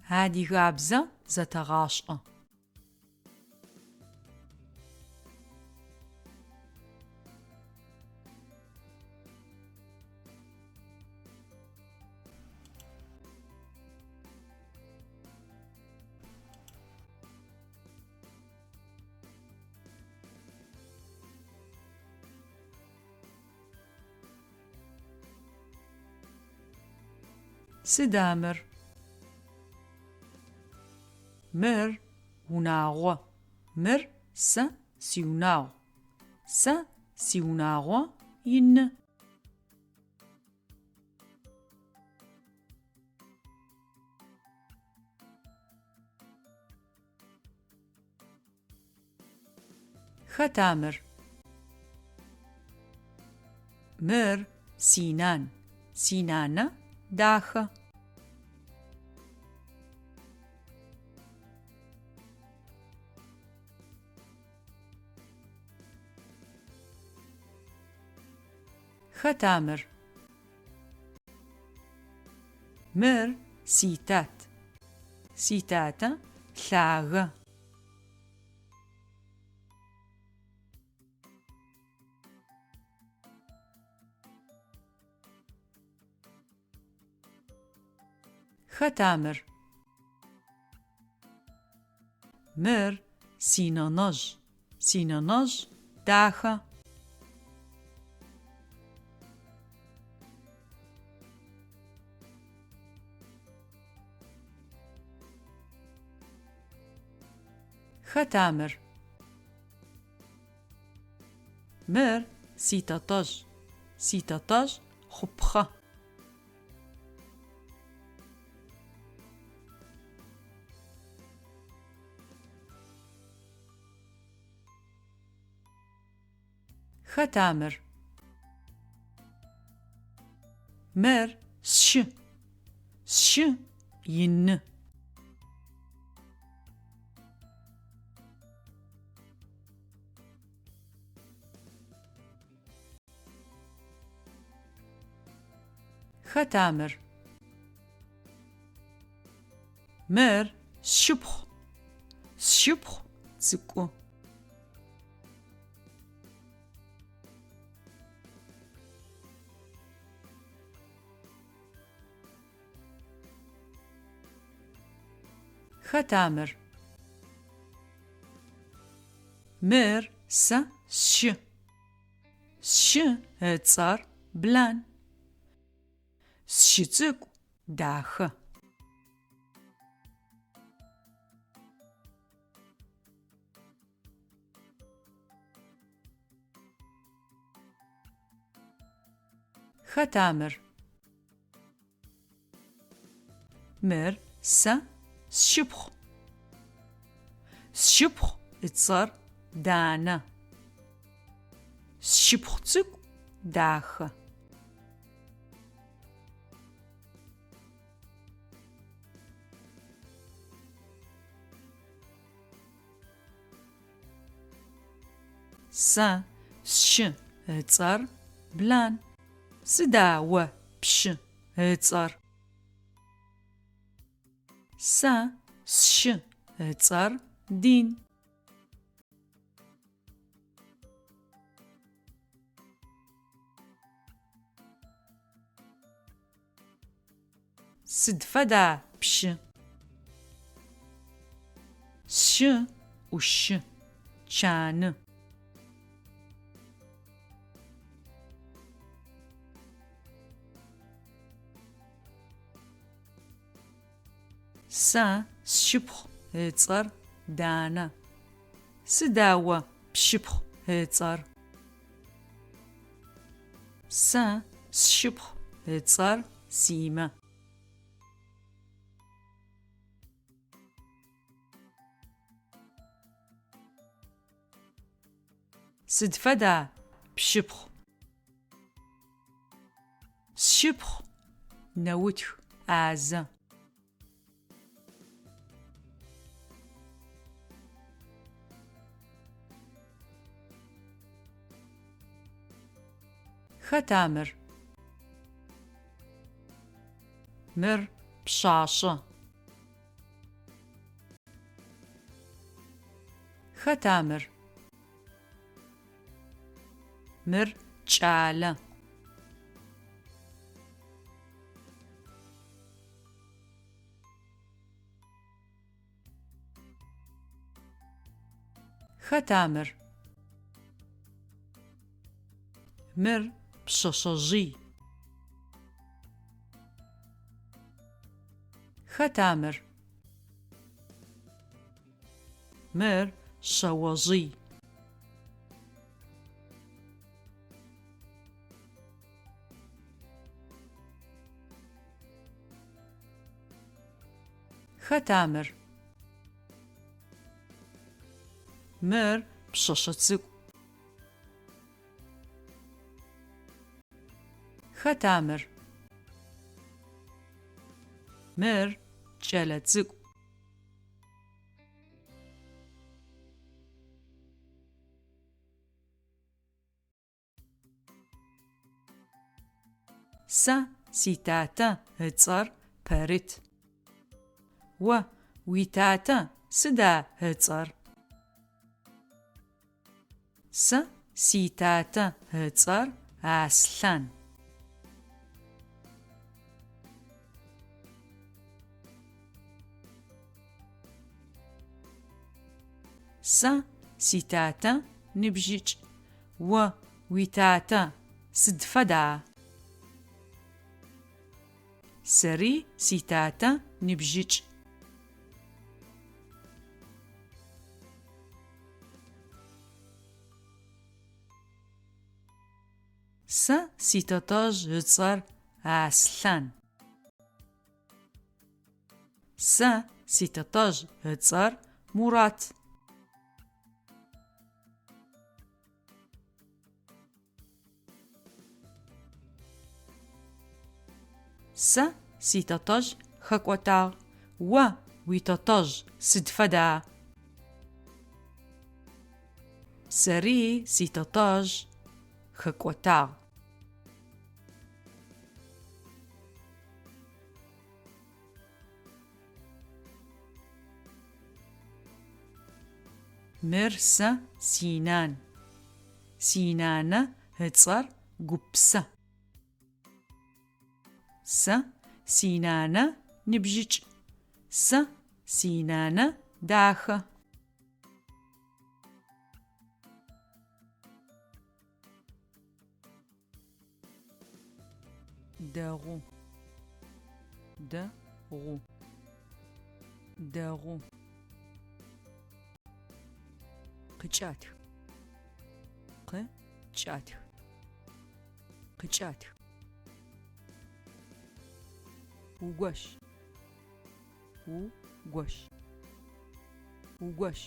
Адыгабзэ зэтэгъашӏэ. Сыда мыр? Мыр унагъо. Мыр сэ сиунагъу. Сэ сиунагъо ины. Хэта мыр? Мыр синан. Синанэ дахэ. Хэта мыр? Мыр ситат. Ситатэ лъагэ. Хэта мыр? Мыр синэнэжъ. Синэнэжъ дахэ. Хэта мыр? Мыр ситэтэжъ. Ситэтэжъ хъупхъэ. Хэта мыр? Мыр сшы. Сшы ины. Хэта мыр? Мыр сшыпхъу. Сшыпхъу цӏыкӏу. Хэта мыр? Мыр сэ сшы. Сшы ыцӏэр Блан. Сшы цӏыкӏу дахэ. Хэта мыр? Мыр сэ сшыпхъу. Сшыпхъу ыцӏэр Данэ. Сшыпхъу цӏыкӏу дахэ. Сэ сшы ыцӏэр Блан. Сыда о пшы ыцӏэр? Сэ сшы ыцӏэр Дин. Сыд фэда пшы? Сшы ӏушы, чаны. Сэ сшыпхъу ыцӏэр Данэ. Сыда о пшыпхъу ыцӏэр? Сэ сшыпхъу ыцӏэр Симэ. Сыд фэда пшыпхъу? Сшыпхъу нэутх ӏазэ. Хэта мыр? Мыр пшъашъэ. Хэта мыр? Мыр кӏалэ. Хэта мыр? Мыр пшъэшъэжъый. Хэта мыр? Мыр шъэожъый. Хэта мыр? Мыр пшъэшъэ цӏыкӏу. Хэта мыр? Мыр кӏэлэ цӏыкӏу. Сэ ситатэ ыцӏэр Пэрыт. О уитатэ сыда ыцӏэр? Сэ ситатэ ыцӏэр Аслъан. Сэ ситатэ ныбжьыкӏ. О уитатэ сыд фэда? Сэри ситатэ ныбжьыкӏ. Сэ ситэтэжъ ыцӏэр Аслъан. Сэ ситэтэжъ ыцӏэр Мурат. Сэ ситэтэжъ хэкӏотагъ. О уитэтэжъ сыд фэда? Сэри ситэтэжъ хэкӏотагъ. Мыр сэ синан. Синанэ ыцӏэр Гупсэ. Сэ синанэ ныбжьыкӏ. Сэ синанэ дахэ. Дэгъу. Дэ-гъу. Дэгъу. Къыкӏатх. Къы-кӏатх. Къыкӏатх. Угощ. У-гощ. Угощ.